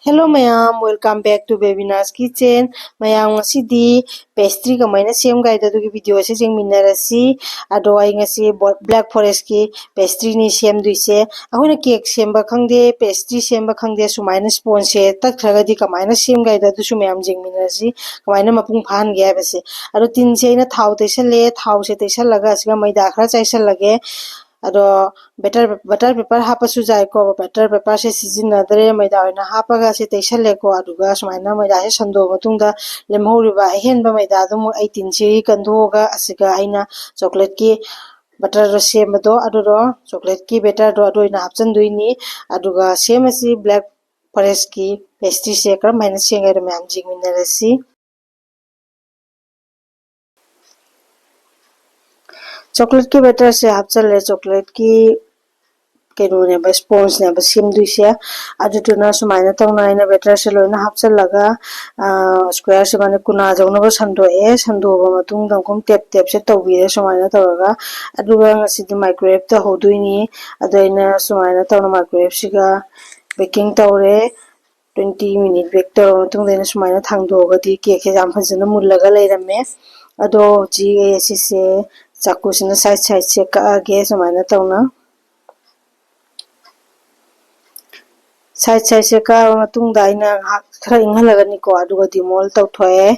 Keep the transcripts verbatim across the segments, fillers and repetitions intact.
Hello ꯃꯌꯥꯝ, welcome back to Bebina's Kitchen. ꯃꯌꯥꯝ, ꯉꯁꯤꯗꯤ pastry ꯀꯃꯥꯏꯅ ꯁꯦꯝꯒꯦ ꯍꯥꯏꯗꯣ ꯑꯗꯨꯒꯤ video ꯑꯁꯤ ꯌꯦꯡꯃꯤꯟꯅꯔꯁꯤ꯫ ꯑꯗꯣ ꯑꯩ ꯉꯁꯤ ꯕꯣ-, black forestꯀꯤ pastryꯅꯤ ꯁꯦꯝꯗꯣꯏꯁꯦ꯫ ꯑꯩꯈꯣꯏꯅ cake ꯁꯦꯝꯕ ꯈꯪꯗꯦ, pastry ꯁꯦꯝꯕ ꯈꯪꯗꯦ, ꯁꯨꯃꯥꯏꯅ spongeꯁꯦ ꯇꯠꯈ꯭ꯔꯒꯗꯤ ꯀꯃꯥꯏꯅ ꯁꯦꯝꯒꯦ ꯍꯥꯏꯗꯣ ꯑꯗꯨꯁꯨ ꯃꯌꯥꯝ ꯌꯦꯡꯃꯤꯟꯅꯔꯁꯤ, ꯀꯃꯥꯏꯅ ꯃꯄꯨꯡ ꯐꯥꯍꯟꯒꯦ ꯍꯥꯏꯕꯁꯦ꯫ ꯑꯗꯣ ꯇꯤꯟꯁꯦ ꯑꯩꯅ ꯊꯥꯎ ꯇꯩꯁꯜꯂꯦ, ꯊꯥꯎꯁꯦ ꯇꯩꯁꯜꯂꯒ ꯑꯁꯤꯒ ꯃꯩꯗꯥ ꯈꯔ ꯆꯥꯏꯁꯜꯂꯒꯦ꯫ ꯑꯗꯣ butter, butter paper ꯍꯥꯞꯄꯁꯨ ꯌꯥꯏꯀꯣ, butter paperꯁꯦ ꯁꯤꯖꯤꯟꯅꯗ꯭ꯔꯦ, ꯃꯩꯗꯥ ꯑꯣꯏꯅ ꯍꯥꯞꯄꯒ ꯁꯤ ꯇꯩꯁꯜꯂꯦꯀꯣ꯫ ꯑꯗꯨꯒ ꯁꯨꯃꯥꯏꯅ ꯃꯩꯗꯥꯁꯦ ꯁꯟꯗꯣꯛꯑ ꯃꯇꯨꯡꯗ ꯂꯦꯝꯍꯧꯔꯤꯕ ꯑꯍꯦꯟꯕ ꯃꯩꯗꯥꯗꯨ ꯑꯃꯨꯛ ꯑꯩ ꯇꯤꯟꯁꯤ ꯀꯟꯊꯣꯛꯑꯒ ꯑꯁꯤꯒ ꯑꯩꯅ chocolateꯀꯤ butterꯗꯣ ꯁꯦꯝꯕꯗꯣ ꯑꯗꯨꯗꯣ, chocolateꯀꯤ batterꯗꯣ ꯑꯗꯨ ꯑꯣꯏꯅ ꯍꯥꯞꯆꯤꯟꯗꯣꯏꯅꯤ꯫ ꯑꯗꯨꯒ ꯁꯦꯝꯃꯁꯤ black forestꯀꯤ pastryꯁꯦ ꯀꯔꯝ ꯍꯥꯏꯅ ꯁꯦꯝꯒꯦ ꯍꯥꯏꯗꯣ ꯃꯌꯥꯝ ꯌꯦꯡꯃꯤꯟꯅꯔꯁꯤ꯫ Chocolateꯀꯤ batterꯁꯦ ꯍꯥꯞꯆꯜꯂꯦ, chocolateꯀꯤ ꯀꯩꯅꯣꯅꯦꯕ, spongeꯅꯦꯕ ꯁꯦꯝꯗꯣꯏꯁꯦ꯫ ꯑꯗꯨꯗꯨꯅ ꯁꯨꯃꯥꯏꯅ ꯇꯧꯅ ꯑꯩꯅ batterꯁꯦ ꯂꯣꯏꯅ ꯍꯥꯞꯆꯜꯂꯒ, ꯑ, squareꯁꯦ ꯃꯥꯅ ꯀꯨꯅꯥ ꯌꯧꯅꯕ ꯁꯟꯗꯣꯛꯑꯦ꯫ ꯁꯟꯗꯣꯛꯑꯕ ꯃꯇꯨꯡꯗ ꯑꯃꯨꯛ ꯇꯦꯞ ꯇꯦꯞꯁꯦ ꯇꯧꯕꯤꯔꯦ ꯁꯨꯃꯥꯏꯅ ꯇꯧꯔꯒ꯫ ꯑꯗꯨꯒ ꯉꯁꯤꯗꯤ microwave ꯇꯧꯍꯧꯗꯣꯏꯅꯤ꯫ ꯑꯗꯣ ꯑꯩꯅ ꯁꯨꯃꯥꯏꯅ ꯇꯧꯅ microwaveꯁꯤꯒ baking ꯇꯧꯔꯦ꯫ Twenty minute bake ꯇꯧꯔꯕ ꯃꯇꯨꯡꯗ ꯑꯩꯅ ꯁꯨꯃꯥꯏꯅ ꯊꯥꯡꯗꯣꯛꯑꯒꯗꯤ cakeꯁꯦ ꯌꯥꯝ ꯐꯖꯅ ꯃꯨꯜꯂꯒ ꯂꯩꯔꯝꯃꯦ꯫ ꯑꯗꯣ ꯍꯧꯖꯤꯛ ꯑꯩ ꯑꯁꯤꯁꯦ ꯆꯥꯀꯨꯁꯤꯅ side sideꯁꯦ ꯀꯛꯑꯒꯦ ꯁꯨꯃꯥꯏꯅ ꯇꯧꯅ꯫ Side sideꯁꯦ ꯀꯛꯑꯕ ꯃꯇꯨꯡꯗ ꯑꯩꯅ ꯉꯥꯏꯍꯥꯛ ꯈꯔ ꯏꯪꯍꯜꯂꯒꯅꯤꯀꯣ, ꯑꯗꯨꯒ demol ꯇꯧꯊꯣꯛꯑꯦ꯫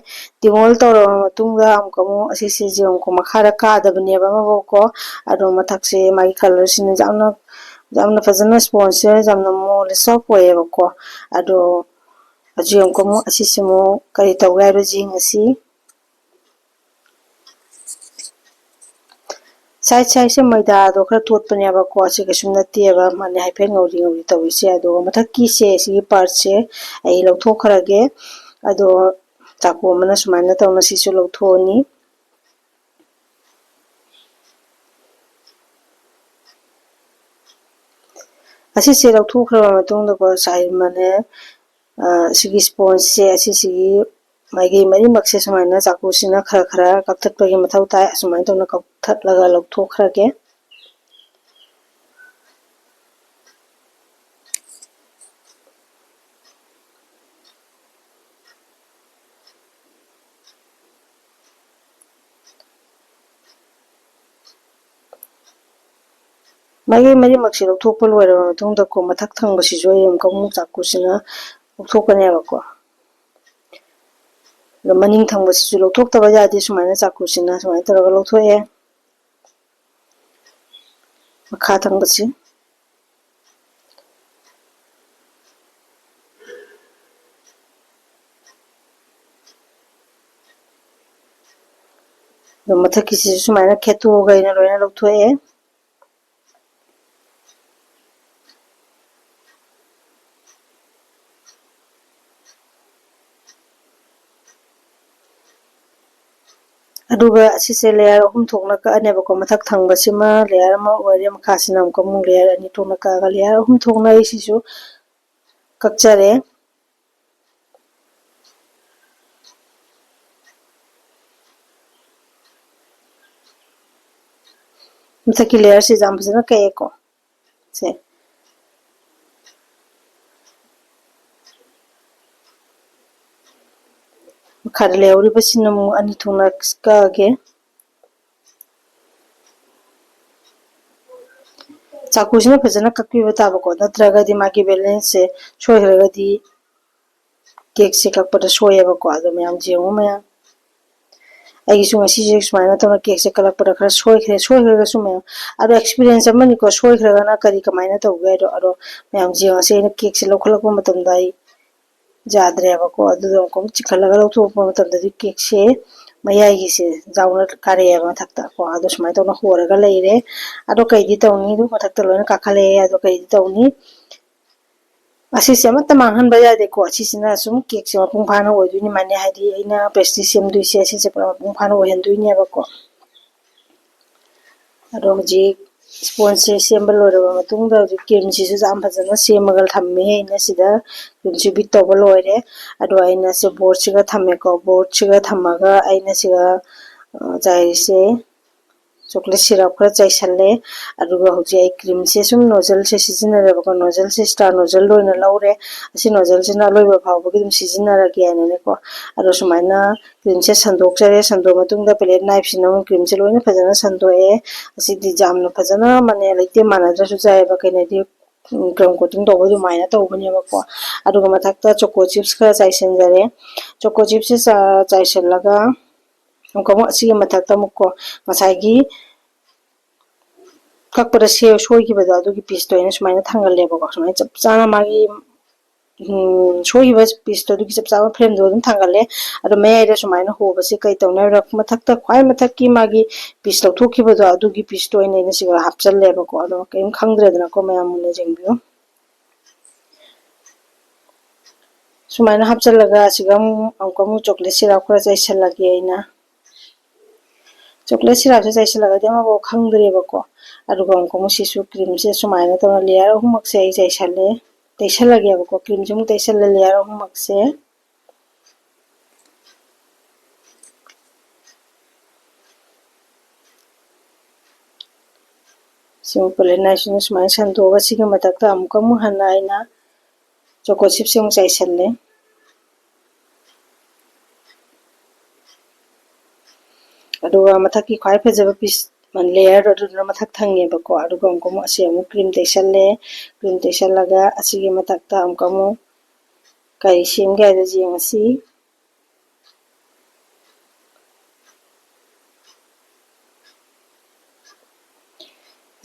Demol ꯇꯧꯔꯕ ꯃꯇꯨꯡꯗ ꯑꯃꯨꯛꯀ ꯑꯃꯨꯛ ꯑꯁꯤꯁꯦ ꯌꯦꯡꯉꯨꯀꯣ, ꯃꯈꯥꯗ ꯀꯥꯗꯕꯅꯦꯕ ꯑꯃꯐꯥꯎꯀꯣ꯫ ꯑꯗꯣ ꯃꯊꯛꯁꯦ ꯃꯥꯒꯤ colourꯁꯤꯅ ꯌꯥꯝꯅ, ꯌꯥꯝꯅ ꯐꯖꯅ spongeꯁꯦ ꯌꯥꯝꯅ ꯃꯣꯜꯂꯦ, soft ꯑꯣꯏꯌꯦꯕꯀꯣ꯫ ꯑꯗꯣ ꯍꯧꯖꯤꯛ ꯑꯃꯨꯛꯀ ꯑꯃꯨꯛ ꯑꯁꯤꯁꯦ ꯑꯃꯨꯛ ꯀꯔꯤ ꯇꯧꯒꯦ ꯍꯥꯏꯕꯗꯣ ꯌꯦꯡꯉꯁꯤ꯫ Side sideꯁꯦ ꯃꯩꯗꯥꯗꯣ ꯈꯔ ꯇꯣꯠꯄꯅꯦꯕꯀꯣ, ꯑꯁꯤ ꯀꯩꯁꯨꯝ ꯅꯠꯇꯦꯕ, ꯃꯥꯅꯦ ꯍꯥꯏꯐꯦꯠ ꯉꯧꯔꯤ ꯉꯧꯔꯤ ꯇꯧꯔꯤꯁꯦ꯫ ꯑꯗꯨꯒ ꯃꯊꯛꯀꯤꯁꯦ, ꯁꯤꯒꯤ partꯁꯦ ꯑꯩ ꯂꯧꯊꯣꯛꯈ꯭ꯔꯒꯦ꯫ ꯑꯗꯣ ꯆꯥꯀꯨ ꯑꯃꯅ ꯁꯨꯃꯥꯏꯅ ꯇꯧꯅ ꯁꯤꯁꯨ ꯂꯧꯊꯣꯛꯑꯅꯤ꯫ ꯑꯁꯤꯁꯦ ꯂꯧꯊꯣꯛꯈ꯭ꯔꯕ ꯃꯇꯨꯡꯗꯀꯣ, ꯁꯥꯏ-, ꯃꯥꯅꯦ, ꯑ, ꯁꯤꯒꯤ spongeꯁꯦ, ꯑꯁꯤꯁꯤꯒꯤ ꯃꯥꯏꯀꯩ ꯃꯔꯤꯃꯛꯁꯦ ꯁꯨꯃꯥꯏꯅ ꯆꯥꯀꯨꯁꯤꯅ ꯈꯔ ꯈꯔ ꯀꯛꯊꯠꯄꯒꯤ ꯃꯊꯧ ꯇꯥꯏ꯫ ꯑꯁꯨꯃꯥꯏꯅ ꯇꯧꯅ ꯀꯛꯊꯠꯂꯒ ꯂꯧꯊꯣꯛꯈ꯭ꯔꯒꯦ꯫ ꯃꯥꯏꯀꯩ ꯃꯔꯤꯃꯛꯁꯦ ꯂꯧꯊꯣꯛꯄ ꯂꯣꯏꯔꯕ ꯃꯇꯨꯡꯗꯀꯣ, ꯃꯊꯛ ꯊꯪꯕꯁꯤꯁꯨ ꯑꯩ ꯑꯃꯨꯛꯀ ꯑꯃꯨꯛ ꯆꯥꯛꯀꯨꯁꯤꯅ ꯂꯧꯊꯣꯛꯀꯅꯦꯕꯀꯣ꯫ ꯑꯗꯣ ꯃꯅꯤꯡ ꯊꯪꯕꯁꯤꯁꯨ ꯂꯧꯊꯣꯛꯇꯕ ꯌꯥꯗꯦ꯫ ꯁꯨꯃꯥꯏꯅ ꯆꯥꯛꯀꯨꯁꯤꯅ ꯁꯨꯃꯥꯏꯅ ꯇꯧꯔꯒ ꯂꯧꯊꯣꯛꯑꯦ꯫ ꯃꯈꯥ ꯊꯪꯕꯁꯤ꯫ ꯑꯗꯣ ꯃꯊꯛꯀꯤꯁꯤꯁꯨ ꯁꯨꯃꯥꯏꯅ ꯈꯦꯠꯇꯣꯛꯑꯒ ꯑꯩꯅ ꯂꯣꯏꯅ ꯂꯧꯊꯣꯛꯑꯦ꯫ ꯑꯗꯨꯒ ꯑꯁꯤꯁꯦ layer ꯑꯍꯨꯝ ꯊꯣꯛꯅ ꯀꯛꯑꯅꯦꯕꯀꯣ꯫ ꯃꯊꯛ ꯊꯪꯕꯁꯤꯃ layer ꯑꯃ ꯑꯣꯏꯔꯦ, ꯃꯈꯥꯁꯤꯅ ꯑꯃꯨꯛꯀ ꯑꯃꯨꯛ layer ꯑꯅꯤ ꯊꯣꯛꯅ ꯀꯛꯑꯒ layer ꯑꯍꯨꯝ ꯊꯣꯛꯅ ꯑꯩ ꯁꯤꯁꯨ ꯀꯛꯆꯔꯦ꯫ ꯃꯊꯛꯀꯤ layerꯁꯦ ꯌꯥꯝ ꯐꯖꯅ ꯀꯛꯑꯦꯀꯣ꯫ ꯁꯦ꯫ ꯃꯈꯥꯗ ꯂꯩꯍꯧꯔꯤꯕꯁꯤꯅ ꯑꯃꯨꯛ ꯑꯅꯤ ꯊꯣꯛꯅ ꯀꯛꯑꯒꯦ꯫ ꯆꯥꯀꯨꯁꯤꯅ ꯐꯖꯅ ꯀꯛꯄꯤꯕ ꯇꯥꯕꯀꯣ, ꯅꯠꯇ꯭ꯔꯒꯗꯤ ꯃꯥꯒꯤ balanceꯁꯦ ꯁꯣꯏꯈ꯭ꯔꯒꯗꯤ cakeꯁꯦ ꯀꯛꯄꯗ ꯁꯣꯏꯑꯦꯕꯀꯣ꯫ ꯑꯗꯣ ꯃꯌꯥꯝ ꯌꯦꯡꯉꯨ ꯃꯌꯥꯝ꯫ ꯑꯩꯒꯤꯁꯨ ꯉꯁꯤꯁꯦ ꯁꯨꯃꯥꯏꯅ ꯇꯧꯅ cakeꯁꯦ ꯀꯛꯂꯛꯄꯗ ꯈꯔ ꯁꯣꯏꯈ꯭ꯔꯦ꯫ ꯁꯣꯏꯈ꯭ꯔꯒꯁꯨ ꯃꯌꯥꯝ, ꯑꯗꯣ experience ꯑꯃꯅꯤꯀꯣ, ꯁꯣꯏꯈ꯭ꯔꯒꯅ ꯀꯔꯤ ꯀꯃꯥꯏꯅ ꯇꯧꯒꯦ ꯍꯥꯏꯗꯣ꯫ ꯑꯗꯣ ꯃꯌꯥꯝ ꯌꯦꯡꯉꯁꯦ꯫ ꯑꯩꯅ cakeꯁꯦ ꯂꯧꯈꯠꯂꯛꯄ ꯃꯇꯝꯗ ꯑꯩ ꯌꯥꯗ꯭ꯔꯦꯕꯀꯣ꯫ ꯑꯗꯨꯗꯣ ꯑꯃꯨꯛꯀ ꯑꯃꯨꯛ ꯆꯤꯡꯈꯠꯂꯒ ꯂꯧꯊꯣꯛꯄ ꯃꯇꯝꯗꯗꯤ cakeꯁꯦ ꯃꯌꯥꯏꯒꯤꯁꯦ ꯖꯥꯎꯅ ꯀꯥꯔꯛꯑꯦꯕ ꯃꯊꯛꯇ ꯀꯣ꯫ ꯑꯗꯣ ꯁꯨꯃꯥꯏꯅ ꯇꯧꯅ ꯍꯣꯔꯒ ꯂꯩꯔꯦ꯫ ꯑꯗꯣ ꯀꯩꯗꯤ ꯇꯧꯅꯤ? ꯑꯗꯨ ꯃꯊꯛꯇ ꯂꯣꯏꯅ ꯀꯥꯈꯠꯂꯛꯑꯦ꯫ ꯑꯗꯣ ꯀꯩꯗꯤ ꯇꯧꯅꯤ? ꯑꯁꯤꯁꯦ ꯑꯃꯠꯇ ꯃꯥꯡꯍꯟꯕ ꯌꯥꯗꯦꯀꯣ꯫ ꯑꯁꯤꯁꯤꯅ ꯁꯨꯝ cakeꯁꯦ ꯃꯄꯨꯡ ꯐꯥꯅ ꯑꯣꯏꯗꯣꯏꯅꯤ꯫ ꯃꯥꯅꯦ ꯍꯥꯏꯗꯤ ꯑꯩꯅ pastry ꯁꯦꯝꯗꯣꯏꯁꯦ ꯑꯁꯤꯁꯦ ꯄꯨꯔꯥ ꯃꯄꯨꯡ ꯐꯥꯅ ꯑꯣꯏꯍꯟꯗꯣꯏꯅꯦꯕꯀꯣ꯫ ꯑꯗꯣ ꯍꯧꯖꯤꯛ spongeꯁꯦ ꯁꯦꯝꯕ ꯂꯣꯏꯔꯕ ꯃꯇꯨꯡꯗ ꯍꯧꯖꯤꯛ creamꯁꯤꯁꯨ ꯌꯥꯝ ꯐꯖꯅ ꯁꯦꯝꯃꯒ ꯊꯝꯃꯦ꯫ ꯑꯩꯅ ꯁꯤꯗ creamꯁꯤ beat ꯇꯧꯕ ꯂꯣꯏꯔꯦ꯫ ꯑꯗꯣ ꯑꯩꯅ ꯁꯤ boardꯁꯤꯒ ꯊꯝꯃꯦꯀꯣ꯫ Boardꯁꯤꯒ ꯊꯝꯃꯒ ꯑꯩꯅ ꯁꯤꯒ, ꯑ, ꯆꯥꯏꯔꯤꯁꯦ ꯆꯣꯀ꯭ꯂꯦꯠ ꯁꯤꯔꯞ ꯈꯔ ꯆꯥꯏꯁꯜꯂꯦ꯫ ꯑꯗꯨꯒ ꯍꯧꯖꯤꯛ ꯑꯩ ꯀ꯭ꯔꯤꯝꯁꯦ ꯁꯨꯝ ꯅꯣꯖꯜꯁꯦ ꯁꯤꯖꯤꯟꯅꯔꯦꯕꯀꯣ, ꯅꯣꯖꯜꯁꯦ ꯁ꯭ꯇꯥꯔ ꯅꯣꯖꯜ ꯑꯣꯏꯅ ꯂꯧꯔꯦ꯫ ꯑꯁꯤ ꯅꯣꯖꯜꯁꯤꯅ ꯑꯂꯣꯏꯕ ꯐꯥꯎꯕꯒꯤ ꯑꯗꯨꯝ ꯁꯤꯖꯤꯟꯅꯔꯒꯦꯅꯅꯦꯀꯣ꯫ ꯑꯗꯣ ꯁꯨꯃꯥꯏꯅ ꯀ꯭ꯔꯤꯝꯁꯦ ꯁꯟꯗꯣꯛꯆꯔꯦ꯫ ꯁꯟꯗꯣꯛꯑ ꯃꯇꯨꯡꯗ ꯄꯦꯂꯦꯠ ꯅꯥꯏꯐꯁꯤꯅ ꯑꯃꯨꯛ ꯀ꯭ꯔꯤꯝꯁꯦ ꯂꯣꯏꯅ ꯐꯖꯅ ꯁꯟꯗꯣꯛꯑꯦ꯫ ꯑꯁꯤꯗꯤ ꯌꯥꯝꯅ ꯐꯖꯅ ꯃꯅꯦ ꯂꯩꯇꯦꯝ ꯃꯥꯟꯅꯗ꯭ꯔꯁꯨ ꯌꯥꯏꯑꯕ, ꯀꯩꯅꯣꯗꯤ ꯎꯝ, ꯀ꯭ꯔꯝ ꯀꯣꯇꯤꯡ ꯇꯧꯕ ꯑꯗꯨꯃꯥꯏꯅ ꯇꯧꯕꯅꯦꯕꯀꯣ꯫ ꯑꯗꯨꯒ ꯃꯊꯛꯇ ꯆꯣꯀꯣ ꯆꯤꯞꯁ ꯈꯔ ꯆꯥꯏꯁꯤꯟꯖꯔꯦ꯫ ꯆꯣꯀꯣ ꯆꯤꯞꯁꯁꯦ ꯆꯥ-, ꯆꯥꯏꯁꯤꯜꯂꯒ ꯑꯃꯨꯛꯀ ꯑꯃꯨꯛ ꯑꯁꯤꯒꯤ ꯃꯊꯛꯇ ꯑꯃꯨꯛꯀꯣ ꯉꯁꯥꯏꯒꯤ ꯀꯛꯄꯗ ꯁꯦ-, ꯁꯣꯏꯈꯤꯕꯗꯣ ꯑꯗꯨꯒꯤ ꯄꯤꯁꯇꯣ ꯑꯩꯅ ꯁꯨꯃꯥꯏꯅ ꯊꯥꯡꯒꯜꯂꯦꯕꯀꯣ꯫ ꯁꯨꯃꯥꯏꯅ ꯆꯞ ꯆꯥꯅ ꯃꯥꯒꯤ, ꯎꯝ, ꯁꯣꯏꯈꯤꯕ ꯄꯤꯁꯇꯣ ꯑꯗꯨꯒꯤ ꯆꯞ ꯆꯥꯕ ꯐ꯭ꯔꯦꯝꯗꯣ ꯑꯗꯨꯝ ꯊꯥꯡꯒꯜꯂꯦ꯫ ꯑꯗꯣ ꯃꯌꯥꯏꯗ ꯁꯨꯃꯥꯏꯅ ꯍꯣꯕꯁꯦ ꯀꯩ ꯇꯧꯅꯤ ꯍꯥꯏꯕꯗ ꯃꯊꯛꯇ ꯈ꯭ꯋꯥꯏ ꯃꯊꯛꯀꯤ ꯃꯥꯒꯤ ꯄꯤꯁ ꯂꯧꯊꯣꯛꯈꯤꯕꯗꯣ ꯑꯗꯨꯒꯤ ꯄꯤꯁꯇꯣ ꯑꯣꯏꯅ ꯑꯩꯅ ꯁꯤꯒ ꯍꯥꯞꯆꯜꯂꯦꯕꯀꯣ꯫ ꯑꯗꯣ ꯀꯔꯤꯝ ꯈꯪꯗ꯭ꯔꯦꯗꯅꯀꯣ, ꯃꯌꯥꯝ ꯃꯨꯟꯅ ꯌꯦꯡꯕꯤꯌꯨ꯫ ꯁꯨꯃꯥꯏꯅ ꯍꯥꯞꯆꯜꯂꯒ ꯑꯁꯤꯒ ꯑꯃꯨꯛ, ꯑꯃꯨꯛꯀ ꯑꯃꯨꯛ ꯆꯣꯀ꯭ꯂꯦꯠ ꯁꯤꯔꯞ ꯈꯔ ꯆꯥꯏꯁꯜꯂꯒꯦ ꯑꯩꯅ꯫ ꯆꯣꯀ꯭ꯂꯦꯠ ꯁꯤꯔꯞꯁꯦ ꯆꯥꯏꯁꯜꯂꯒꯗꯤ ꯑꯃꯐꯥꯎ ꯈꯪꯗ꯭ꯔꯦꯕꯀꯣ꯫ ꯑꯗꯨꯒ ꯑꯃꯨꯛꯀ ꯑꯃꯨꯛ ꯁꯤꯁꯨ ꯀ꯭ꯔꯤꯝꯁꯦ ꯁꯨꯃꯥꯏꯅ ꯇꯧꯔ ꯂꯦꯌꯔ ꯑꯍꯨꯝꯃꯛꯁꯦ ꯑꯩ ꯆꯥꯏꯁꯜꯂꯦ, ꯇꯩꯁꯜꯂꯒꯦꯕꯀꯣ꯫ ꯀ꯭ꯔꯤꯝꯁꯦ ꯑꯃꯨꯛ ꯇꯩꯁꯜꯂꯦ ꯂꯦꯌꯔ ꯑꯍꯨꯝꯃꯛꯁꯦ꯫ ꯁꯤꯃ ꯄꯨꯂꯞ ꯅꯥꯏꯁꯤꯅ ꯁꯨꯃꯥꯏꯅ ꯁꯟꯗꯣꯛꯑꯒ ꯁꯤꯒꯤ ꯃꯊꯛꯇ ꯑꯃꯨꯛꯀ ꯑꯃꯨꯛ ꯍꯟꯅ ꯑꯩꯅ ꯆꯣꯀꯣ ꯆꯤꯞꯁꯦ ꯑꯃꯨꯛ ꯆꯥꯏꯁꯜꯂꯦ꯫ ꯑꯗꯨꯒ ꯃꯊꯛꯀꯤ ꯈ꯭ꯋꯥꯏ ꯐꯖꯕ ꯄꯤꯁ ꯂꯦꯌꯔꯗꯣ ꯑꯗꯨꯗꯨꯅ ꯃꯊꯛ ꯊꯪꯉꯦꯕꯀꯣ꯫ ꯑꯗꯨꯒ ꯑꯃꯨꯛꯀ ꯑꯃꯨꯛ ꯑꯁꯤ ꯑꯃꯨꯛ ꯀ꯭ꯔꯤꯝ ꯇꯩꯁꯜꯂꯦ꯫ ꯀ꯭ꯔꯤꯝ ꯇꯩꯁꯜꯂꯒ ꯑꯁꯤꯒꯤ ꯃꯊꯛꯇ ꯑꯃꯨꯛꯀ ꯑꯃꯨꯛ ꯀꯔꯤ ꯁꯦꯝꯒꯦ ꯍꯥꯏꯗꯣ ꯌꯦꯡꯉꯁꯤ꯫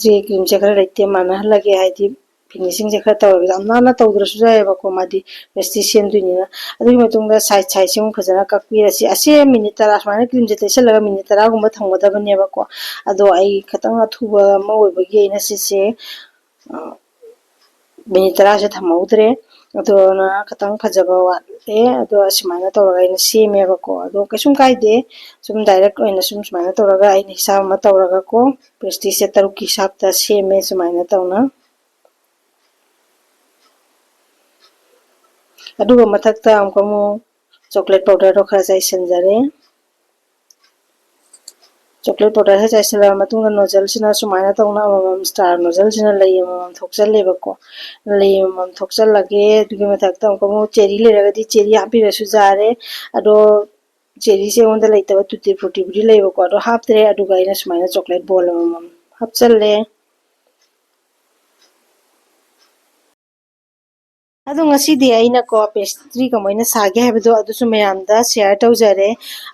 ꯁꯤ ꯀ꯭ꯔꯤꯝꯁꯦ ꯈꯔ ꯂꯩꯇꯦ ꯃꯥꯟꯅꯍꯜꯂꯒꯦ, ꯍꯥꯏꯗꯤ ꯐꯤꯅꯤꯁꯤꯡꯁꯦ ꯈꯔ ꯇꯧꯔꯒ ꯌꯥꯝ ꯅꯥꯟꯅ ꯇꯧꯗ꯭ꯔꯁꯨ ꯌꯥꯏꯑꯕꯀꯣ, ꯃꯥꯗꯤ ꯄꯦꯁꯇ꯭ꯔꯤ ꯁꯦꯝꯗꯣꯏꯅꯤꯅ꯫ ꯑꯗꯨꯒꯤ ꯃꯇꯨꯡꯗ ꯁꯥꯏꯠ ꯁꯥꯏꯠꯁꯦ ꯑꯃꯨꯛ ꯐꯖꯅ ꯀꯛꯄꯤꯔꯁꯤ꯫ ꯑꯁꯦ ꯃꯤꯅꯤꯠ ꯇꯔꯥ ꯁꯨꯃꯥꯏꯅ ꯀ꯭ꯔꯤꯝꯁꯦ ꯇꯩꯁꯜꯂꯒ ꯃꯤꯅꯤꯠ ꯇꯔꯥꯒꯨꯝꯕ ꯊꯝꯒꯗꯕꯅꯦꯕꯀꯣ꯫ ꯑꯗꯣ ꯑꯩ ꯈꯤꯇꯪ ꯑꯊꯨꯕ ꯑꯃ ꯑꯣꯏꯕꯒꯤ ꯑꯩꯅ ꯁꯤꯁꯦ, ꯑ, ꯃꯤꯅꯤꯠ ꯇꯔꯥꯁꯦ ꯊꯝꯍꯧꯗ꯭ꯔꯦ꯫ ꯑꯗꯨꯅ ꯈꯤꯇꯪ ꯐꯖꯕ ꯋꯥꯠꯂꯦ꯫ ꯑꯗꯣ ꯑꯁꯨꯃꯥꯏꯅ ꯇꯧꯔꯒ ꯑꯩꯅ ꯁꯦꯝꯃꯦꯕꯀꯣ꯫ ꯑꯗꯣ ꯀꯩꯁꯨꯝ ꯀꯥꯏꯗꯦ꯫ ꯁꯨꯝ ꯗꯥꯏꯔꯦꯛ ꯑꯣꯏꯅ ꯁꯨꯝ ꯁꯨꯃꯥꯏꯅ ꯇꯧꯔꯒ ꯑꯩꯅ ꯍꯤꯁꯥꯞ ꯑꯃ ꯇꯧꯔꯒꯀꯣ, ꯄꯦꯁꯇ꯭ꯔꯤꯁꯦ ꯇꯔꯨꯛꯀꯤ ꯍꯤꯁꯥꯞꯇ ꯁꯦꯝꯃꯦ ꯁꯨꯃꯥꯏꯅ ꯇꯧꯅ꯫ ꯑꯗꯨꯒ ꯃꯊꯛꯇ ꯑꯃꯨꯛꯀ ꯑꯃꯨꯛ ꯆꯣꯀ꯭ꯂꯦꯠ ꯄꯥꯎꯗꯔꯗꯣ ꯈꯔ ꯆꯥꯏꯁꯤꯟꯖꯔꯦ꯫ ꯆꯣꯀ꯭ꯂꯦꯠ ꯄꯥꯎꯗꯔꯁꯦ ꯆꯥꯏꯁꯤꯜꯂꯕ ꯃꯇꯨꯡꯗ ꯅꯣꯖꯜꯁꯤꯅ ꯁꯨꯃꯥꯏꯅ ꯇꯧꯅ ꯑꯃꯃꯝ, ꯁ꯭ꯇꯥꯔ ꯅꯣꯖꯜꯁꯤꯅ ꯂꯩ ꯑꯃꯃꯝ ꯊꯣꯛꯆꯜꯂꯦꯕꯀꯣ꯫ ꯂꯩ ꯑꯃꯃꯝ ꯊꯣꯛꯆꯜꯂꯒꯦ꯫ ꯑꯗꯨꯒꯤ ꯃꯊꯛꯇ ꯑꯃꯨꯛꯀ ꯑꯃꯨꯛ ꯆꯦꯔꯤ ꯂꯩꯔꯒꯗꯤ ꯆꯦꯔꯤ ꯍꯥꯞꯄꯤꯔꯁꯨ ꯌꯥꯔꯦ꯫ ꯑꯗꯣ ꯆꯦꯔꯤꯁꯦ ꯑꯩꯉꯣꯟꯗ ꯂꯩꯇꯕ, ꯇꯨꯇꯤ ꯐ꯭ꯔꯨꯇꯤꯕꯨꯗꯤ ꯂꯩꯕꯀꯣ, ꯑꯗꯣ ꯍꯥꯞꯇ꯭ꯔꯦ꯫ ꯑꯗꯨꯒ ꯑꯩꯅ ꯁꯨꯃꯥꯏꯅ ꯆꯣꯀ꯭ꯂꯦꯠ ꯕꯣꯜ ꯑꯃꯃꯝ ꯍꯥꯞꯆꯜꯂꯦ꯫ ꯑꯗꯣ ꯉꯁꯤꯗꯤ ꯑꯩꯅꯀꯣ ꯄꯦꯁꯇ꯭ꯔꯤ ꯀꯃꯥꯏꯅ ꯁꯥꯒꯦ ꯍꯥꯏꯕꯗꯣ ꯑꯗꯨꯁꯨ ꯃꯌꯥꯝꯗ ꯁꯤꯌꯔ ꯇꯧꯖꯔꯦ꯫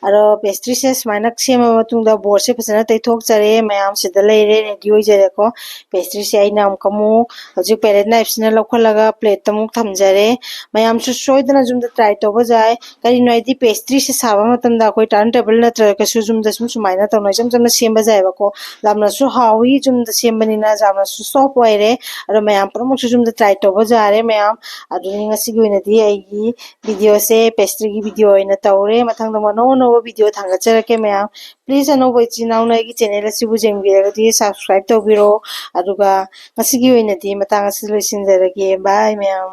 ꯑꯗꯣ ꯄꯦꯁꯇ꯭ꯔꯤꯁꯦ ꯁꯨꯃꯥꯏꯅ ꯁꯦꯝꯃ ꯃꯇꯨꯡꯗ ꯕꯣꯔꯗꯁꯦ ꯐꯖꯅ ꯇꯩꯊꯣꯛꯆꯔꯦ꯫ ꯃꯌꯥꯝ ꯁꯤꯗ ꯂꯩꯔꯦ, ꯔꯦꯗꯤ ꯑꯣꯏꯖꯔꯦꯀꯣ꯫ ꯄꯦꯁꯇ꯭ꯔꯤꯁꯦ ꯑꯩꯅ ꯑꯃꯨꯛꯀ ꯑꯃꯨꯛ ꯍꯧꯖꯤꯛ ꯄꯦꯂꯦꯠ ꯅꯥꯏꯐꯁꯤꯅ ꯂꯧꯈꯠꯂꯒ ꯄ꯭ꯂꯦꯠꯇ ꯑꯃꯨꯛ ꯊꯝꯖꯔꯦ꯫ ꯃꯌꯥꯝꯁꯨ ꯁꯣꯏꯗꯅ ꯌꯨꯝꯗ ꯇ꯭ꯔꯥꯏ ꯇꯧꯕ ꯌꯥꯏ꯫ ꯀꯔꯤꯅꯣ ꯍꯥꯏꯗꯤ ꯄꯦꯁꯇ꯭ꯔꯤꯁꯦ ꯁꯥꯕ ꯃꯇꯝꯗ ꯑꯩꯈꯣꯏ ꯇꯔꯟ ꯇꯦꯕꯜ ꯅꯠꯇ꯭ꯔꯒꯁꯨ ꯌꯨꯝꯗ ꯁꯨꯝ ꯁꯨꯃꯥꯏꯅ ꯇꯧꯅ ꯏꯆꯝ ꯆꯝꯅ ꯁꯦꯝꯕ ꯌꯥꯏꯕꯀꯣ꯫ ꯌꯥꯝꯅꯁꯨ ꯍꯥꯎꯏ, ꯌꯨꯝꯗ ꯁꯦꯝꯕꯅꯤꯅ ꯌꯥꯝꯅꯁꯨ ꯁꯣꯐ ꯑꯣꯏꯔꯦ꯫ ꯑꯗꯣ ꯃꯌꯥꯝ ꯄꯨꯝꯅꯃꯛꯁꯨ ꯌꯨꯝꯗ ꯇ꯭ꯔꯥꯏ ꯇꯧꯕ ꯌꯥꯔꯦ ꯃꯌꯥꯝ꯫ ꯑꯗꯨꯅꯤ ꯉꯁꯤꯒꯤ ꯑꯣꯏꯅꯗꯤ ꯑꯩꯒꯤ ꯚꯤꯗꯤꯑꯣꯁꯦ ꯄꯦꯁꯇ꯭ꯔꯤꯒꯤ ꯚꯤꯗꯤꯑꯣ ꯑꯣꯏꯅ ꯇꯧꯔꯦ꯫ ꯃꯊꯪꯗ ꯑꯃꯨꯛ ꯑꯅꯧ ꯑꯅꯧꯕ ꯚꯤꯗꯤꯑꯣ ꯊꯥꯡꯒꯠꯆꯔꯛꯀꯦ ꯃꯌꯥꯝ꯫ ꯄ꯭ꯂꯤꯖ ꯑꯅꯧꯕ ꯏꯆꯤꯟ ꯏꯅꯥꯎꯅ ꯑꯩꯒꯤ ꯆꯦꯅꯦꯜ ꯑꯁꯤꯕꯨ ꯌꯦꯡꯕꯤꯔꯒꯗꯤ ꯁꯕꯁꯀ꯭ꯔꯥꯏꯕ ꯇꯧꯕꯤꯔꯣ꯫ ꯑꯗꯨꯒ ꯉꯁꯤꯒꯤ ꯑꯣꯏꯅꯗꯤ ꯃꯇꯥꯡ ꯑꯁꯤ ꯂꯣꯏꯁꯤꯟꯖꯔꯒꯦ꯫ ꯕꯥꯏ ꯃꯌꯥꯝ꯫